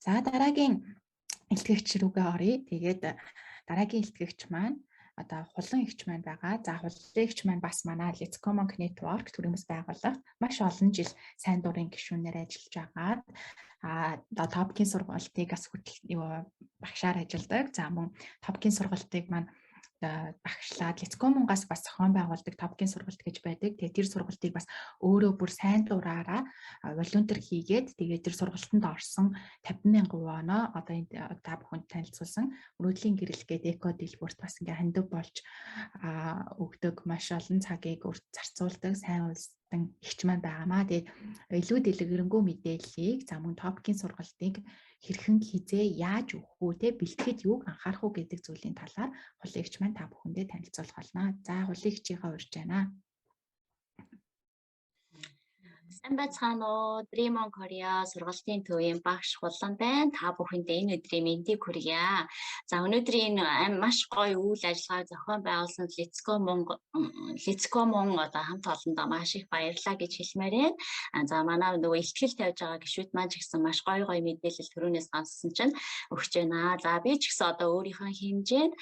За, дараагийн илтгэгч рүүгээ оръё. Тэгээд дараагийн илтгэгч маань одоо Хулан эгч маань байгаа. За, Хулан эгч маань бас манай Let's Go Monk Network төрийн бас байгууллагт маш олон жил сайн дурын гишүүнээр ажиллаж агаад одоо TOPIK-ийн сургалтыг бас хөтөл юу багшаар ажилладаг. За, мөн TOPIK-ийн сургалтыг маань багшлаад Let's Go Monk-аас бас зохион байгуулдаг TOPIK-ийн сургалт гэж байдаг. Тэгээд тэр сургалтыг бас өөрөө бүр сайн дураараа volunteer хийгээд, тэгээд тэр сургалтанд орсон 50 мянган воноо одоо энэ та бүхэнд танилцуулсан мөрөөдлийн гэрэл гээд эко дэлгүүрт бас ингээ хандив болж өгдөг, маш олон цагийг урт зарцуулдаг сайн улсдан эгч маань байгаамаа. Тэгээд илүү дэлгэрэнгүй мэдээллийг, за мөн TOPIK-ийн сургалтыг хэрхэн, хэзээ, яаж өгөх үү те, бэлтгэхэд юуг анхаарах уу гэдэг зүйлийн талаар Хулан эгч маань та бүхэндээ танилцуулах болно. За, Хулан эгчийнхээ урьж байна. Сайн байцгаана уу? Dream on Korea сургалтын төвийн багш Хулан байна. Та бүхэндээ энэ өдрийн мэндийг хүргье. За, өнөөдрийн энэ маш гоё үйл ажиллагааг зохион байгуулсан Let's Go Mong Let's Go Mong одоо хамт олондоо маш их баярлалаа гэж хэлмээр байна. За, манай нөгөө илтгэл тавьж байгаа гишүүд маань ч гэсэн маш гоё гоё мэдээлэл түрүүнээс сонссон чинь өгч байна. За, би ч гэсэн одоо өөрийнхөө хэмжээнд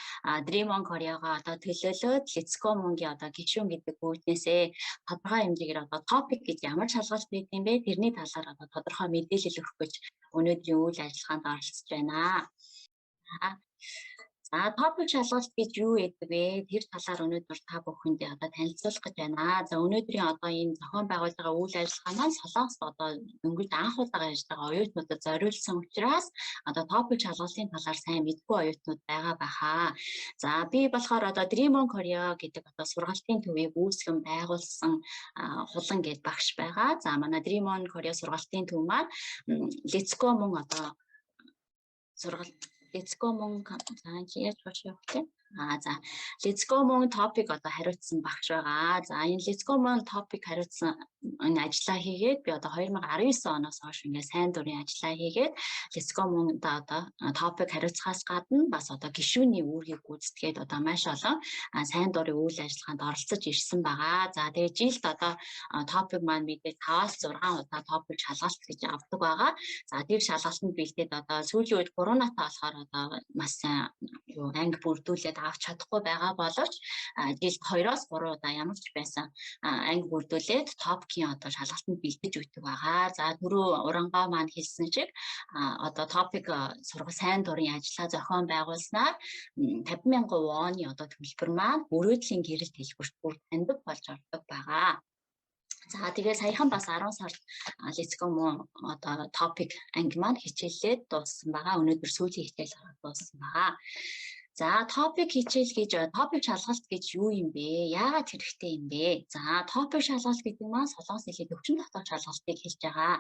Dream on Korea-га одоо төлөөлөөд Let's Go Mong-ийн одоо гишүүн гэдэг үүднээсээ тодорхой хэмжээгээр одоо TOPIK гэж ямар шалгалт байдаг юм бэ? Тэрний талаар одоо тодорхой мэдээлэл өгөх гэж өнөөдрийн үйл ажиллагаанд оролцож байна. За, TOPIK шалгалт гэж юу гэдэг вэ? Тэр талаар өнөөдөр та бүхэндээ одоо танилцуулах гэж байна. За, өнөөдрийн одоо энэ зохион байгуулж байгаа үйл ажиллагаа маань Солонгост одоо дөнгөж анх удаага ажиллаж байгаа оюутнуудад зориулсан учраас одоо TOPIK шалгалтын талаар сайн мэдэхгүй оюутнууд байгаа баха. За, би болохоор одоо Dream on Korea гэдэг одоо сургалтын төвийг үүсгэн байгуулсан Хулан гээд багш байгаа. За, манай Dream on Korea сургалтын төв маань Let's Go мөн одоо сургалт Let's Go мөн, за, яаж багш явах вэ? За, Let's Go мөн TOPIK одоо хариуцсан багш байгаа. За, энэ Let's Go мөн TOPIK хариуцсан энэ ажлаа хийгээд би одоо 2019 оноос хойш ингээд сайн дурын ажлаа хийгээд Let's Go мөн одоо TOPIK хариуцахаас гадна бас одоо гишүүний үүргийг гүйцэтгээд одоо маш олон сайн дурын үйл ажиллагаанд оролцож ирсэн байгаа. За, тэгээ жилд одоо TOPIK маань мэдээж 5-аас 6 удаа TOPIK шалгалт гэж авдаг байгаа. За, тэр шалгалтанд бэлдээд одоо сүүлийн үед коронавитой болохоор одоо маш сайн юу анги бүрдүүлээд авч чадахгүй байгаа боловч жилд 2-оос 3 удаа ямар ч байсан анги бүрдүүлээд TOPIK-ийн одоо шалгалтанд бэлдэж өгдөг байгаа. За, түрүү Урангаа маань хэлсэн шиг одоо TOPIK сургал сайн дурын ажлаа зохион байгуулснаар 50 мянган воны одоо төлбөр маань мөрөөдлийн гэрэл дэлгүүрт бүр таньдаг болж ордог байгаа. За, тэгээ саяхан бас 10 сард Let's Go одоо TOPIK анги маань хичээллээд дууссан байгаа. Өнөөдөр сүүлийн хичээл гараад дууссан байгаа. За, TOPIK хичээл гэж, TOPIK шалгалт гэж юу юм бэ? Яагаад хэрэгтэй юм бэ? За, TOPIK шалгалт гэдэг маань солонгос хэлний төвчин дотоод шалгалтыг хэлж байгаа.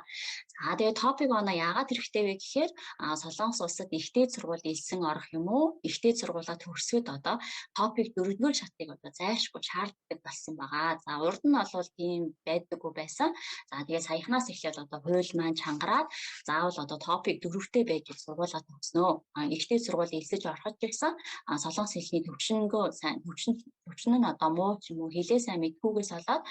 За, тэгээ TOPIK оноо яагаад хэрэгтэй вэ гэхээр Солонгос улсад их дээд сургуульд элсэн орох юм уу? Их дээд сургуулаа төгсөхөд одоо TOPIK дөрөвдүгээр шатыг одоо зайлшгүй шаарддаг болсон байгаа. За, урд нь бол тийм байдаггүй байсан. За, тэгээ саяхнаас эхлээд одоо хууль маань чангараад заавал одоо TOPIK дөрөвтэй байж сургуулаа төгснөө. Их дээд сургууль элсэж ороход ч гэсэн солонгос хэлний төвшөнгөө сайн, төвшин нь одоо муу ч юм уу, хэлээ сайн мэдэхгүйгээс болоод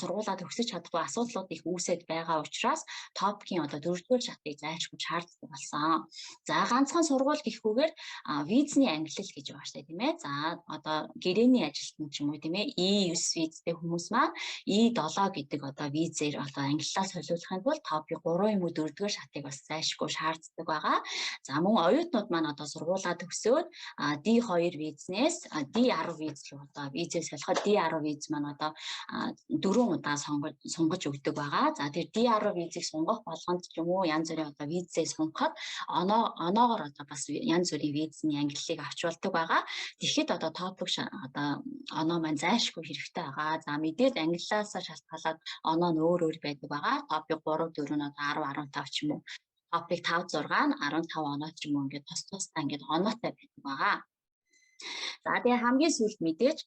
сургуулаа төгсөж чадахгүй асуудлууд их үүсээд байгаа учраас TOPIK-ийн одоо дөрөвдүгээр шатыг зайлшгүй шаарддаг болсон. За, ганцхан сургууль гэхгүйгээр визний ангилал гэж байгаа шүү дээ, тийм ээ. За, одоо гэрээний ажилтан ч юм уу, тийм ээ, E9 визтэй хүмүүс маань E7 гэдэг одоо визээр одоо ангиллаа солиулахын тулд TOPIK 3 юм уу 4-р шатыг бас зайлшгүй шаарддаг байгаа. За, мөн оюутнууд маань одоо сургуулаа төгсөөд D2 визнээс D10 виз рүү одоо визээ солиход D10 виз маань одоо дөрвөн удаа сонгож сунгаж өгдөг байгаа. За, тэр D10 визийг сунгах болгонд ч юм уу, янз бүрийн одоо визээ сунгахад оноогоор одоо бас янз бүрийн визний ангиллыг авч болдог байгаа. Тэгэхэд одоо TOPIK одоо оноо маань зайлшгүй хэрэгтэй байгаа. За, мэдээж ангиллаасаа шалтгаалаад оноо нь өөр өөр байдаг байгаа. TOPIK 3 4 нь одоо 10 15 ч юм уу, TOPIK 5 6 нь 15 оноо ч юм уу, ингээд тус тусдаа ингээд оноотой байдаг байгаа. За, тэгээ хамгийн сүүлд мэдээж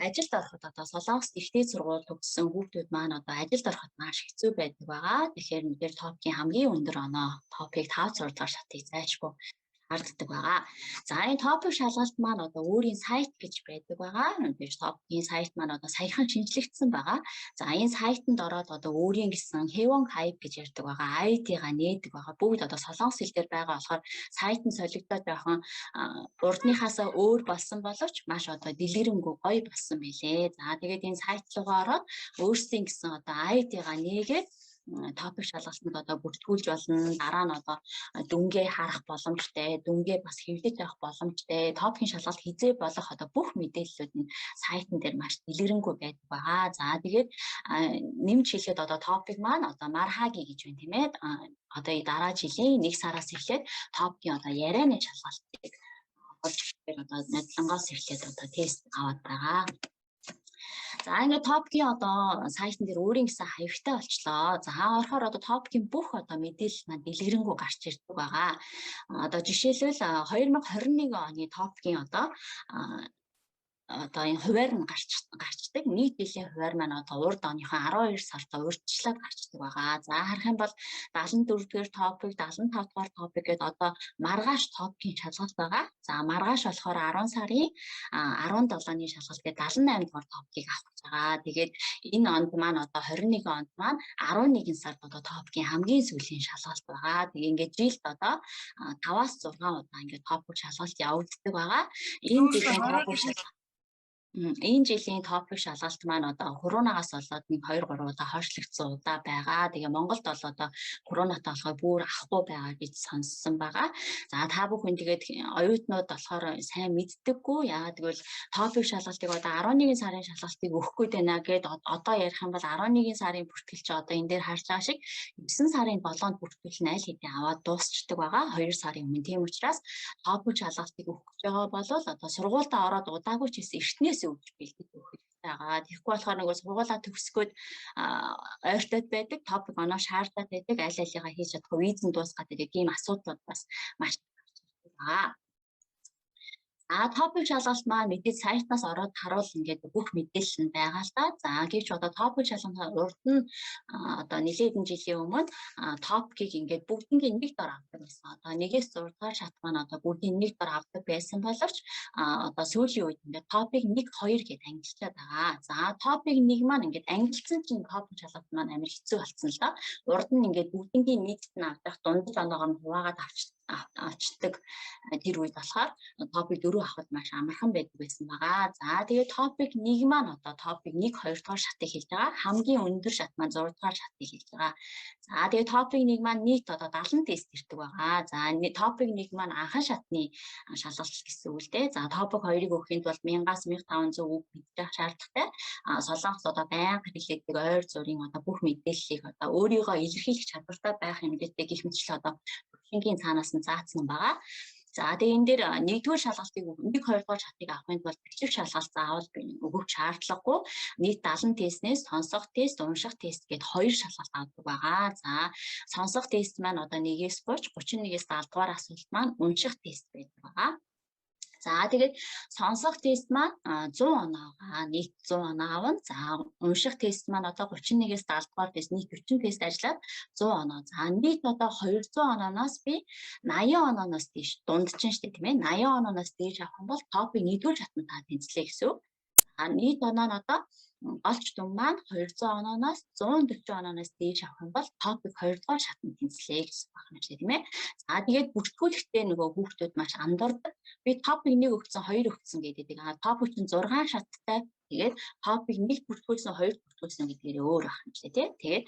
ажилд ороход одоо Солонгост их дээд сургууль төгссөн хүүхдүүд маань одоо ажилд ороход маш хэцүү байдаг байгаа. Тэгэхээр мэдээж TOPIK-ийн хамгийн өндөр оноо TOPIK 5 6 дугаар шатыг зайлшгүй Шаарддаг байгаа. За, энэ TOPIK шалгалт маань одоо өөрийн сайт гэж байдаг байгаа. Тэр TOPIK-ийн сайт маань одоо саяхан шинжлэгдсэн байгаа. За, энэ сайтанд ороод одоо өөрийн гэсэн 회원 가입 гэж ярьдаг байгаа. ID-га нээдэг байгаа. Бүгд одоо солонгос хэл дээр байгаа болохоор сайт нь солигдоод жоохон урдныхаасаа өөр болсон боловч маш одоо дэлгэрэнгүй гоё болсон байлээ. За, тэгээд энэ сайт руугаа ороод өөрсдийн гэсэн одоо ID-га нээгээд TOPIK шалгалтанд одоо бүртгүүлж болно. Дараа нь одоо дүнгээ харах боломжтой, дүнгээ бас хэвлэж авах боломжтой. TOPIK-ийн шалгалт хэзээ болох одоо бүх мэдээллүүд нь сайтн дээр маш дэлгэрэнгүй байдаг байгаа. За, тэгээд нэмж хэлэхэд одоо TOPIK маань одоо 말하기 гэж байна, тийм ээ. Одоо дараа жилийн 1 сараас эхлээд TOPIK-ийн одоо ярианы шалгалтыг болж одоо нодлонгоос эхлээд одоо тест аваад байгаа. За, ингээд TOPIK-ийн одоо сайтн дээр өөрийн гэсэн хаягтай болчлоо. За, орохоор одоо TOPIK-ийн бүх одоо мэдээлэл маань дэлгэрэнгүй гарч ирдэг байгаа. Одоо жишээлбэл, 2021 оны TOPIK-ийн одоо энэ хувиар нь гарчдаг. Нэг жилийн хувиар маань одоо урд оныхоо 12 сард урьдчилаад гарчдаг байгаа. За, харах юм бол 74 дугаар TOPIK, 75 дугаар TOPIK гэдэг одоо маргааш TOPIK-ийн шалгалт байгаа. За, маргааш болохоор 10 сарын 17-ны шалгалт гэдэг 78 дугаар TOPIK-ийг авах гэж байгаа. Тэгээд энэ онд маань одоо 21 онд маань 11 сард одоо TOPIK-ийн хамгийн сүүлийн шалгалт байгаа. Тэгээ ингээд жилд одоо 5-аас 6 удаа ингээд TOPIK шалгалт явагддаг байгаа. Энэ жилийн TOPIK шалгалт маань одоо коронавигаас болоод нэг 2 3 удаа хойшлогдсон удаа байгаа. Тэгээ Монголд бол одоо коронавитай болохоор бүр авахгүй байгаа гэж сонссон байгаа. За, та бүхэн тэгээд оюутнууд болохоор сайн мэддэггүй. Яагаад гэвэл TOPIK шалгалтыг одоо 11 сарын шалгалтыг өгөх гээд байна гэд одоо ярих юм бол 11 сарын бүртгэл чи одоо энэ дээр харж байгаа шиг 9 сарын 7-нд бүртгэл нь аль хэдийн аваад дуусчдаг байгаа. 2 сарын өмнө. Тийм учраас TOPIK шалгалтыг өгөх гэж байгаа бол одоо сургуультай ороод удаагүй ч гэсэн эртнээс өгч бэлдэж өгөх хэрэгтэй байгаа. Тэгэхгүй болохоор нөгөө сургуулаа төгсгөөд ойртоод байдаг, TOPIK оноо шаардаад байдаг, аль алигаа хийж чадахгүй, визэн дуусгаад байдаг ийм асуудлууд бас маш гарч ирдэг байгаа. А TOPIK шалгалт маань мэдээж сайтнаас ороод харуул ингээд бүх мэдээлэл нь байгаа л да. За, гэвч одоо TOPIK шалгалтаар урд нь одоо нэлээдэн жилийн өмнө TOPIK-ийг ингээд бүгднийг нэг дор авдаг байсан. Одоо 1-ээс 6 дугаар шат маань одоо бүгдийг нэг дор авдаг байсан боловч одоо сүүлийн үед ингээд TOPIK 1 2 гэдээ ангилчаад байгаа. За, TOPIK 1 маань ингээд ангилсан чинь TOPIK шалгалт маань амар хэцүү болсон л да. Урд нь ингээд бүгднийг нийтд нь авах, дундаж оноогоор нь хуваагаад авчдаг тэр үед болохоор TOPIK 4 авахд маш амархан байдаг байсан байгаа. За, тэгээд TOPIK 1 маань одоо TOPIK 1 2 дугаар шатыг хэлж байгаа. Хамгийн өндөр шат маань 6 дугаар шатыг хэлж байгаа. За, тэгээд TOPIK 1 маань нийт одоо 70 тест ирдэг байгаа. За, TOPIK 1 маань анхан шатны шалгалт гэсэн үг л дээ. За, TOPIK 2-ыг өгөхийн тулд 1000-аас 1500 үг мэдчих шаардлагатай. А Солонгос одоо байнга хэрэглэдэг ойр зургийн одоо бүх мэдээллийг одоо өөрийгөө илэрхийлэх чадвартай байх хэмжээтэй гэх мэтчлэн одоо төвшингийн цаанаас нь заасан байгаа. За, тэгээ энэ дээр нэгдүгээр шалгалтыг, 1 2 дугаар шатыг авахын тулд бичлэг шалгалт заавал өгөх шаардлагагүй. Нийт 70 тестнээс сонсох тест, унших тест гээд хоёр шалгалт авдаг байгаа. За, сонсох тест маань одоо 1-ээс 30, 31-ээс 70 дугаар асуулт маань унших тест байдаг байгаа. За, тэгээд сонсох тест маань 100 оноогоо нийт 100 оноо авна. За, унших тест маань одоо 31-ээс 70 дугаар тест, нийт 40 тест ажиллаад 100 оноо. За, нийт одоо 200 ононоос би 80 ононоос дээш, дунд чинь шүү дээ, тийм ээ, 80 ононоос дээш авах юм бол TOPIK нэгдүгээр шатанд та тэнцлээ гэсэн үг. А нийт оноо нь одоо голч дүн маань 200 ононоос 140 ононоос дээш авах юм бол TOPIK 2 дугаар шатанд тэнцлээ гэсэн байна шүү дээ, тийм ээ. За, тэгээд бүртгүүлэхдээ нөгөө хүүхдүүд маш андуурдаг. Би TOPIK 1 өгсөн, 2 өгсөн гэдэг. А TOPIK чинь 6 шаттай. Тэгээд TOPIK 1 бүртгүүлсэн, 2 бүртгүүлсэн гэдгээр өөр байх юм лээ, тий. Тэгээд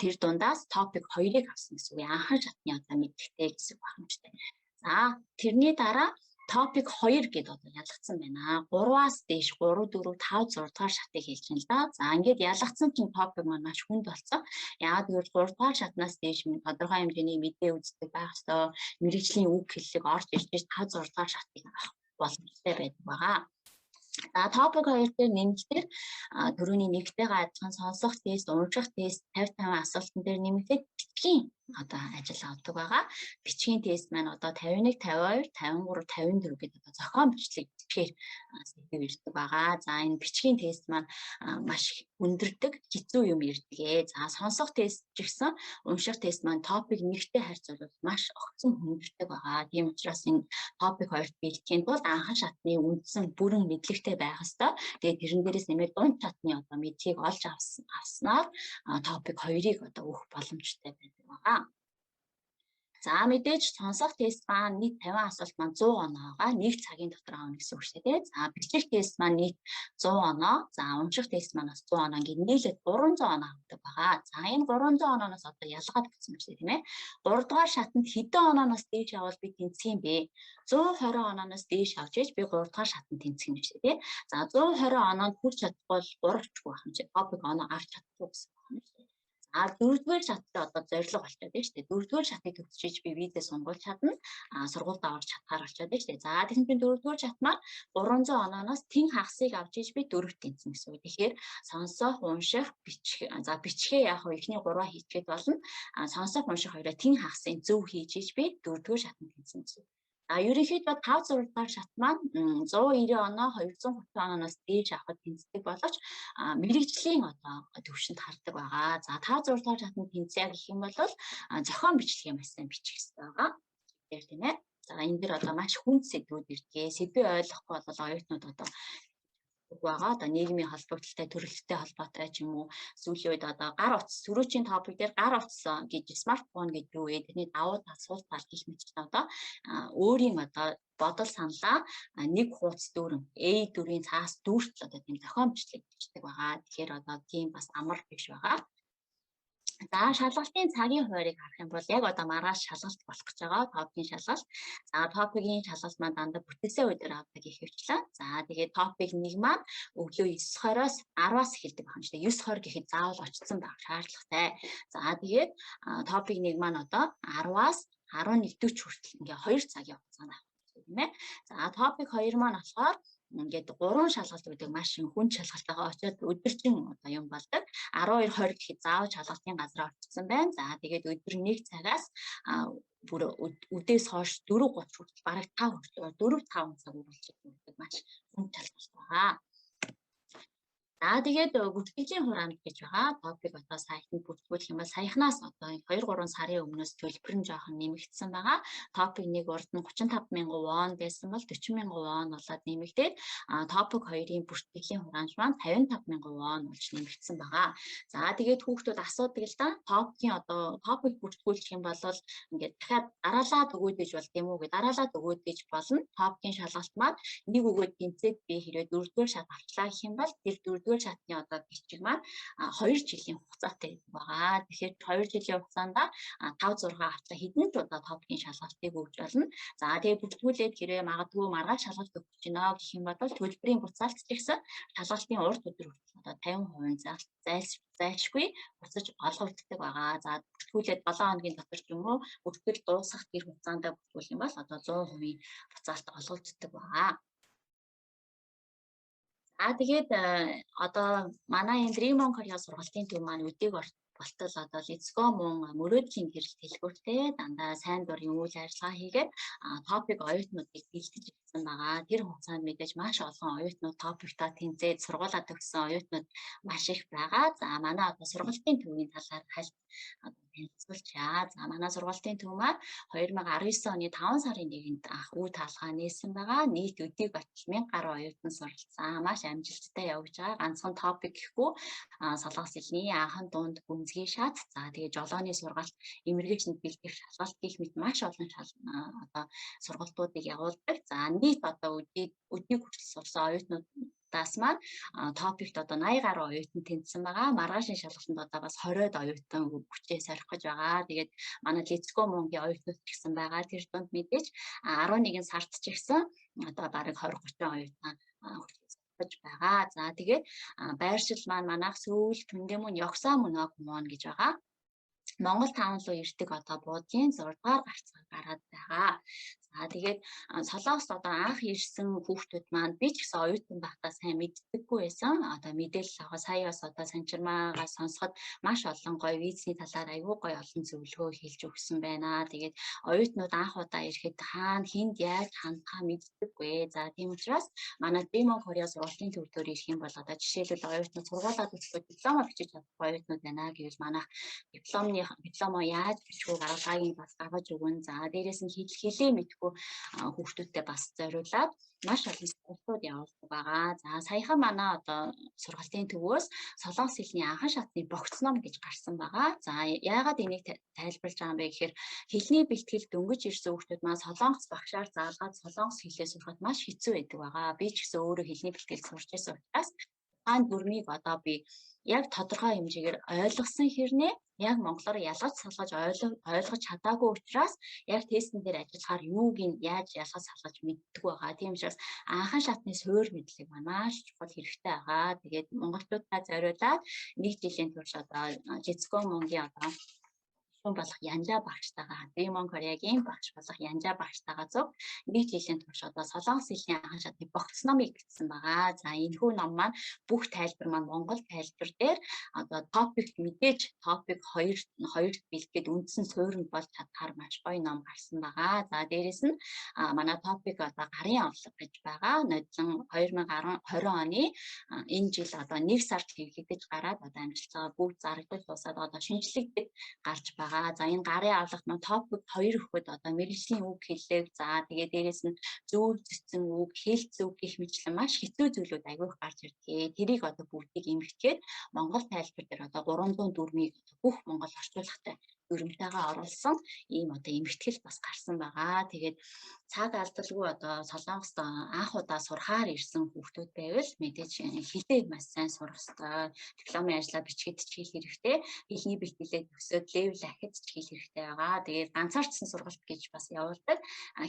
тэр дундаас TOPIK 2-ыг авсан гэсэн үг. Анхан шатны одоо мэдлэгтэй гэсэн үг байна шүү дээ. За, тэрний дараа TOPIK 2 гэдээ одоо ялгацсан байна. 3-аас дээш 3 4 5 6 дугаар шатыг хэлж байна л да. За, ингээд ялгацсан чинь TOPIK маань маш хүнд болсон. Яагаад гэвэл 3 дугаар шатнаас дээш тодорхой хэмжээний мэдээ үздэг байх ёстой. Мэргэжлийн үг хэллэг орж ирж 5 6 дугаар шатыг авах боломжтой байдаг байгаа. За, TOPIK 2 дээр нэмэлтээр түрүүний нэгтэйгээ адилхан сонсох тест, унших тест, 50 50 асуултан дээр нэмэгдээд бичгийн одоо ажил авдаг байгаа. Бичгийн тест маань одоо 51, 52, 53, 54 гэдэг одоо зохион бичлэг бичгээр сэдэв ирдэг байгаа. За, энэ бичгийн тест маань маш өндөрдөг, хэцүү юм ирдэг. За, сонсох тест ч гэсэн унших тест маань TOPIK нэгтэй харьцуулбал маш огцом хүндэрдэг байгаа. Тийм учраас энэ TOPIK хоёрт бэлтгэхийн тулд анхан шатны үндсэн бүрэн мэдлэгтэй байх ёстой. Тэгээд тэрэн дээрээс нэмээд дунд шатны одоо мэдлэгийг олж авснаар TOPIK хоёрыг одоо өгөх боломжтой байдаг байгаа. За, мэдээж сонсох тест маань нийт 50 асуулт маань 100 оноо байгаа. 1 цагийн дотор авна гэсэн үг шүү дээ. За, бичих тест маань нийт 100 оноо. За, унших тест маань бас 100 оноо, ингээд нийлээд 300 оноо авдаг байгаа. За, энэ 300 онооноос одоо ялгаад өгсөн юм шүү дээ, тийм ээ. 3 дугаар шатанд хэдэн онооноос дээш авал би тэнцэх юм бэ? 120 онооноос дээш авч ээж би 3 дугаар шатанд тэнцэх юм шүү дээ. За, 120 оноонд хүрч чадахгүй бол 3 ч байх юм чи. TOPIK оноо авч чадахгүй гэсэн юм шүү дээ. А дөрөвдүгээр шаттай одоо зорилго болчиход байна шүү дээ. Дөрөвдүгээр шатыг төгсөж би визээ сунгуулж чадна. А сургуульд орж чадхаар болчиход байна шүү дээ. За, тэгсэн чинь дөрөвдүгээр шат маань 300 онооноос тэн хагасыг авч иж би дөрөвт тэнцэн гэсэн үг. Тэгэхээр сонсох, унших, бичих, за, бичихээ яг хөө эхний гурваа хийчихэд болно. А сонсох, унших хоёроо тэн хагасын зөв хийж иж би дөрөвдүгээр шатанд тэнцэн гэсэн үг. А ерөнхийдөө 5 6 дугаар шат маань 190 оноо, 230 оноос дээш авахд тэнцдэг боловч мэргэжлийн одоо төвшөнд хардаг байгаа. За, 5 6 дугаар шатанд тэнцье гэх юм бол зохион бичлэгээ маш сайн бичих хэрэгтэй байгаа. Тэгэхээр, тийм ээ. За, энэ дэр одоо маш хүнд сэдвүүд ирдэг. Сэдвээ ойлгохгүй бол оюутнууд одоо байгаа. Одоо нийгмийн холбогдлолтой, төрөлхтэй холбоотой ч юм уу, сүүлийн үед одоо гар утас, сөрөөчийн TOPIK дээр гар утас гэж, смартфон гэж юу вэ? Тэрний давуу тал, сул тал гэх мэт одоо өөрийн одоо бодол саналаа нэг хуудас дүүрэн A4-ийн цаас дүүртэл одоо тийм зохион бичлэг бичдэг байгаа. Тэгэхээр одоо тийм бас амар биш байгаа. За, шалгалтын цагийн хуваарийг харах юм бол яг одоо маргааш шалгалт болох гэж байгаа, TOPIK-ийн шалгалт. За, TOPIK-ийн шалгалт маань дандаа бүтээсээ өдөр авдаг их хвчлээ. За, тэгээд TOPIK нэг маань өглөө 9:20-оос 10-аас эхэлдэг байна шүү дээ. 9:20 гэхэд заавал очсон байх шаардлагатай. За, тэгээд TOPIK нэг маань одоо 10-аас 11:40 хүртэл ингээ 2 цагийн хугацаанд авах, тийм ээ. За, TOPIK 2 маань болохоор ингээд гурван шалгалт гэдэг маш хүнд шалгалтайгаа очиод өдөржин одоо юм болдог. 12 20 гэхэд заавал шалгалтын газар очсон байна. За, тэгээд өдөр 1 цагаас бүр үдээс хойш 4:30 хүртэл, бараг 5 хүртэл, 4 5 цаг үргэлж өгдөг маш хүнд шалгалт байгаа. За, тэгээд бүртгэлийн хураамж гэж байгаа. TOPIK одоо сайтанд бүртгүүлэх юм бол саяхнаас одоо 2 3 сарын өмнөөс төлбөр нь жоохон нэмэгдсэн байгаа. TOPIK нэг урд нь 35 мянган вон байсан бол 40 мянган вон болоод нэмэгдээд, TOPIK 2-ын бүртгэлийн хураамж маань 55 мянган вон болж нэмэгдсэн байгаа. За, тэгээд хүүхдүүд асуудаг л да. TOPIK-ийн одоо TOPIK бүртгүүлэх юм бол ингээд дахиад дараалаад өгөөд гэж болд юм уу гэ, дараалаад өгөөд гэж болно. TOPIK-ийн шалгалт маань нэг өгөөд тэнцээд би хэрвээ дөрөвдүгээр шат авчлаа гэх юм бол тэр дөрөвдүгээр шатны одоо бичиг маань 2 жилийн хугацаатай байгаа. Тэгэхээр 2 жилийн хугацаанд 5 6 авчлаа хэдэн ч удаа TOPIK-ийн шалгалтыг өгж болно. За, тэгээд бүртгүүлээд хэрвээ магадгүй маргааш шалгалт өгөх гэж байна гэх юм бол төлбөрийн буцаалт ч гэсэн шалгалтын урд өдөр хүртэл одоо 50% зайлшгүй буцаж олгогддог байгаа. За, бүртгүүлээд 7 хоногийн дотор ч юм уу, бүртгэл дуусгах тэр хугацаанд бүртгүүлэх юм бол одоо 100% буцаалт олгогддог байгаа. За, тэгээд одоо манай энэ Dream on Korea сургалтын төв маань өдийг болтол одоо Let's Go мөн мөрөөдлийн гэрэл дэлгүүртэй дандаа сайн дурын үйл ажиллагаа хийгээд TOPIK оюутнуудыг бэлтгэж ирсэн байгаа. Тэр хугацаанд мэдээж маш олон оюутнууд TOPIK-таа тэнцээд сургуулаа төгссөн оюутнууд маш их байгаа. За, манай одоо сургалтын төвийн талаар хальт одоо танилцуулчаа. За, манай сургалтын төв маань 2019 оны 5 сарын 1-нд анх үе таалгаа нээсэн байгаа. Нийт өдийг болтол 1000 гаруй оюутан суралцсан. Маш амжилттай явж байгаа. Ганцхан TOPIK гэхгүй, солонгос хэлний анхан, дунд, гүнзгий шат. За, тэгээ жолооны сургалт, иммигрейшнд бэлтгэх шалгалт гэх мэт маш олон одоо сургалтуудыг явуулдаг. За, нийт одоо өдийг хүртэл сурсан оюутнуудаас маань TOPIK-т одоо 80 гаруй оюутан тэнцсэн байгаа. Маргаашийн шалгалтанд одоо бас 20-од оюутан хүчээ сорих гэж байгаа. Тэгээд манай Let's Go мөнгийн оюутнууд ч гэсэн байгаа. Тэр дунд мэдээж 11 сард ч гэсэн одоо бараг 20 30 оюутан хүчээ гэж байгаа. За, тэгээд байршил маань манайх Сөүл, Тондэмун, Ёксамүног мон гэж байгаа. Монгол Town руу ирдэг одоо буудлын 6 дугаар гарцаар гараад байгаа. За тэгээд Солонгост одоо анх ирсэн хүүхдүүд маань би ч гэсэн оюутан байхдаа сайн мэддэггүй байсан. Одоо мэдээлэл авах сая бас одоо Санчирмаагаа сонсоход маш олон гоё визний талаар айгүй гоё олон зөвлөгөө хэлж өгсөн байна. Тэгээд оюутнууд анх удаа ирэхэд хаана хүнд яаж хандхаа мэддэггүй. За тийм учраас манай Demon Korea сургуулийн төв дээр ирэх юм бол одоо жишээлбэл оюутнууд сургуулаа төгсгөөд дипломоо бичиж чадахгүй оюутнууд байна гэвэл манайх дипломоо яаж бичих вэ гаргалгааг бас гаргаж өгнө. За дээрээс нь хэлээ мэдэхгүй хүүхдүүдтэй бас зориулаад маш олон сургалтууд явуулдаг байгаа. За саяхан манай одоо сургалтын төвөөс солонгос хэлний анхан шатны богц ном гэж гарсан байгаа. За яагаад энийг тайлбарлаж байгаа юм бэ гэхээр хэлний бэлтгэл дөнгөж ирсэн хүүхдүүд маань солонгос багшаар заалгаад солонгос хэлээ сурахад маш хэцүү байдаг байгаа. Би ч гэсэн өөрөө хэлний бэлтгэл сурч байсан учраас тухайн дүрмийг одоо би яг тодорхой хэмжээгээр ойлгосон хэрнээ яг монголоор ялгаж салгаж ойлгож чадаагүй учраас яг тестэн дээр ажиллахаар юуг нь яаж ялгаж салгаж мэддэг байгаа. Тийм учраас анхан шатны суур мэдлэг маш чухал хэрэгтэй байгаа. Тэгээд монголчуудаа зориулаад нэг жилийн турш одоо Жицко мөнгийн одоо гишүүн болох Янжаа багштайгаа Demon Korea-гийн багш болох Янжаа багштайгаа зөв нэг жилийн турш одоо солонгос хэлний анхан шатны богц номыг бичсэн байгаа. За энэхүү ном маань бүх тайлбар маань монгол тайлбар дээр одоо топик мэдээж топик 2 хоёрт бэлтгэд үндсэн суурь нь болж чадхаар маш гоё ном гарсан байгаа. За дээрэс нь манай топик одоо гарын авлага гэж байгаа. Нодлон 2020 оны энэ жил одоо 1 сард хэвлэгдэж гараад одоо амжилттай бүгд зарагдаж дуусаад одоо шинжлэгдэж гарч байгаа. За энэ гарын авлагт маань топик 2 өгөхөд одоо мэргэжлийн үг хэллэг, за тэгээ дээрэс нь зүүр цэцэн үг, хэл зүг гэх мэтлэн маш хэцүү зүйлүүд айгүйх гарч ирдэг. Тэрийг одоо бүгдийг эмгэтгээд монгол тайлбар дээр одоо 300 дүрмийг бүх монгол орчуулгатай дүрмтэйгээ оруулсан ийм одоо эмгэтгэл бас гарсан байгаа. Тэгээд цаг алдалгүй одоо Солонгост анх удаа сурахаар ирсэн хүүхдүүд байвал мэдээж хэлээ маш сайн сурах ёстой. Дипломын ажлаа бичгээд ч хийх хэрэгтэй. Хэлний бэлтгэлээ төгсөөд level ахид ч хийх хэрэгтэй байгаа. Тэгээд ганцаарчсан сургалт гэж бас явуулдаг.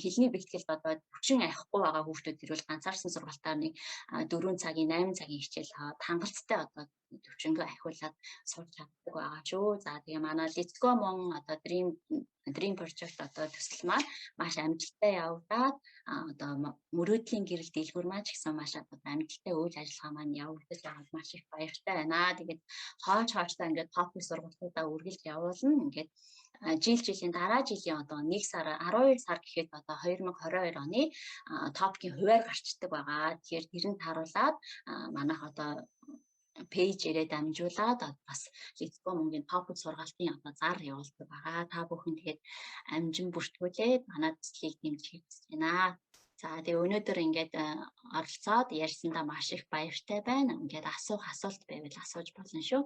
Хэлний бэлтгэлд одоо төвчин авахгүй байгаа хүүхдүүд ирвэл ганцаарчсан сургалтаар нэг 4 цагийн 8 цагийн хичээл аваад хангалттай одоо төвчөнгөө ахиулаад сурч чаддаг байгаа шүү. За тэгээ манай Let's Go Mon одоо Dream Project одоо төсөл маань маш амжилттай явагдаад одоо мөрөөдлийн гэрэл дэлгүүр маань ч гэсэн маш одоо амжилттай үйл ажиллагаа маань явагдаж байгаад маш их баяртай байна. Тэгээд хойч хойчтой ингээд топик сургалтуудаа үргэлж явуулна. Ингээд жил жилийн дараа жилийн одоо 1 сар 12 сар гэхэд одоо 2022 оны топикийн хуваар гарчдаг байгаа. Тэгэхээр тэрэн тааруулаад манайх одоо пэйжээрээ дамжуулаад бас Let's Go мөнгөний топик сургалтын одоо зар явуулдаг байгаа. Та бүхэн тэгээд амжин бүртгүүлээд манай төслийг дэмжихийг хүсэж байна. За тэгээ өнөөдөр ингээд оролцоод ярьсандаа маш их баяртай байна. Ингээд асуух асуулт байвал асууж болно шүү.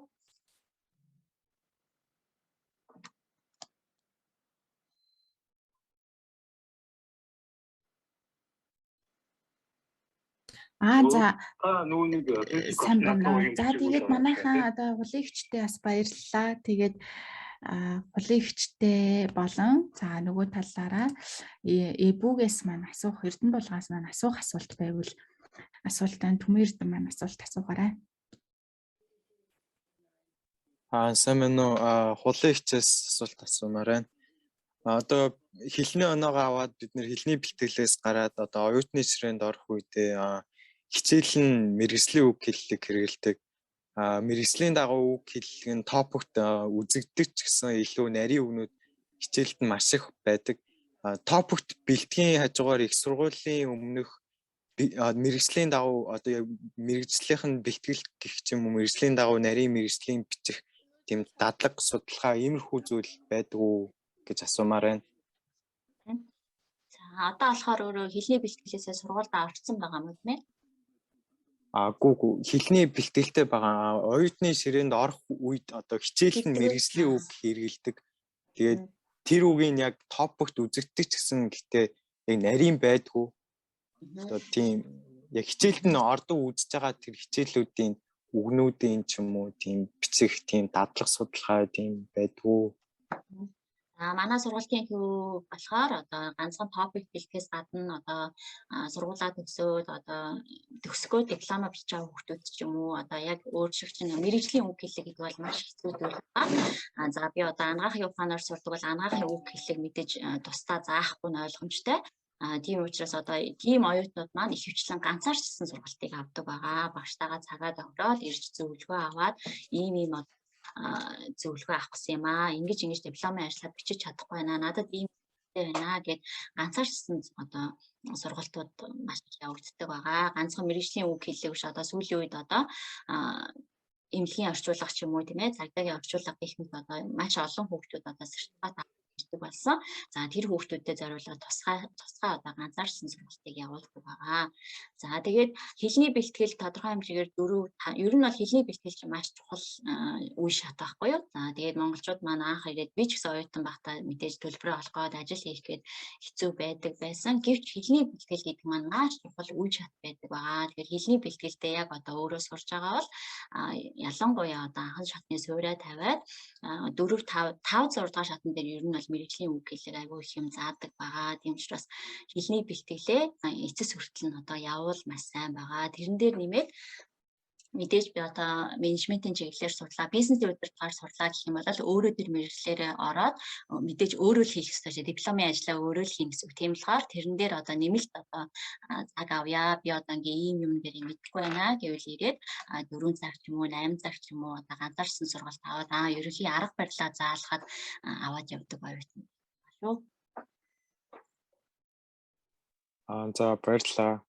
За нөгөө нэг сайн байна. За тэгээд манайхан одоо хулигчтэй бас баярлалаа. Тэгээд хулигчтэй болон за нөгөө талаараа эбүгээс маань асуух Эрдэнэ булгаас маань асуух асуулт байвал асуултаа Түмэрдэн маань асуулт асуугаарай. Сайн байна уу? Хулигчээс асуулт асуумаар байна. Одоо хэлний оноогоо аваад бид нэр хэлний бэлтгэлээс гараад одоо оюутны ширээнд орох үедээ хичээл нь мэргэжлийн үг хэллэг хэрэгэлдэг. Мэргэжлийн дагуу үг хэллэг нь топикт үзэгддэг ч гэсэн илүү нарийн үгнүүд хичээлд нь маш их байдаг. Топикт бэлтгэхийн хажуугаар их сургуулийн өмнөх мэргэжлийн дагуу одоо мэргэжлийнх нь бэлтгэл гэх юм уу мэргэжлийн дагуу нарийн мэргэжлийн бичих тийм дадлаг судалгаа иймэрхүү зүйл байдаг уу гэж асуумаар байна. За одоо болохоор өөрөө хэлний бэлтгэлээсээ сургуульд орсон байгаа юм тийм ээ? Гүү хэлний бэлтгэлтэй байгаа. Оюутны ширээнд орох үед одоо хичээл нь мэргэжлийн үг хэрэгэлдэг. Тэгээд тэр үгийг яг топикт үзэгддэг ч гэсэн гэхдээ яг нарийн байдгүй. Одоо тийм яг хичээлд нь ордог үзэж байгаа тэр хичээлүүдийн үгнүүдийн ч юм уу тийм бичих тийм дадлаг судалгаа тийм байдгүй. Манай сургуулийн төв болохоор одоо ганцхан топик бэлтгэхээс гадна одоо сургуулаа төгсөөд одоо төгсгөө диплома бичиж байгаа хүүхдүүд ч юм уу одоо яг өөр шиг чинь мэргэжлийн үг хэллэг гэдэг бол маш хэцүү зүйл байна. За би одоо анагаахын ухаанаар сурдаг бол анагаахын үг хэллэг мэдээж тусдаа заахгүй нь ойлгомжтой. Тийм учраас одоо тийм оюутнууд маань ихэвчлэн ганцаарчсан сургалтыг авдаг байгаа. Багштайгаа цагаа тохироод ирж зөвлөгөө аваад ийм ийм зөвлөгөө авах гэсэн юм аа. Ингэж ингэж дипломын ажлаа бичиж чадахгүй байна. Надад ийм байна гэд ганцаарчсан одоо сургалтууд маш их явагддаг байгаа. Ганцхан мэргэжлийн үг хэллэг биш, одоо сүүлийн үед одоо эмнэлгийн орчуулга ч юм уу, тийм ээ, цагдаагийн орчуулга гэх мэт одоо маш олон хүүхдүүд одоо сертификат ирдэг болсон. За, тэр хүүхдүүдэд зориулаад тусгай тусгай одоо ганцаарчсан сургалтыг явуулдаг байгаа. За, тэгээд хэлний бэлтгэл тодорхой хэмжээгээр дөрөв, ер нь бол хэлний бэлтгэл чинь маш чухал үе шат байхгүй юу? За, тэгээд монголчууд маань анх ирээд, би ч гэсэн оюутан байхдаа мэдээж төлбөрөө олох гээд ажил хийх гээд хэцүү байдаг байсан. Гэвч хэлний бэлтгэл гэдэг маань маш чухал үе шат байдаг байгаа. Тэгэхээр хэлний бэлтгэлдээ яг одоо өөрөө сурж байгаа бол ялангуяа одоо анхан шатны сууриа тавиад 4 5 5 6 дугаар шатн дээр ер нь бол мэргэжлийн үг хэллэг айгүй их юм заадаг байгаа. Тийм учраас хэлний бэлтгэлээ эцэс хүртэл нь одоо явуул маш сайн байгаа. Тэрэн дээр нэмээд мэдээж би одоо менежментийн чиглэлээр сурлаа, бизнесийн удирдлагаар сурлаа гэх юм бол өөрөө тэр мэргэжлээрээ ороод мэдээж өөрөө л хийх ёстой шээ. Дипломын ажлаа өөрөө л хийнэ гэсэн үг. Тийм болохоор тэрэн дээр одоо нэмэлт одоо цаг авъя. Би одоо ингээ ийм юм дээр мэдэхгүй байна гэвэл ирээд 4 цаг ч юм уу, 8 цаг ч юм уу одоо ганцаарсан сургалт аваад ерөнхий арга барилаа заалгахад аваад явдаг оюутан шүү. За, баярлалаа.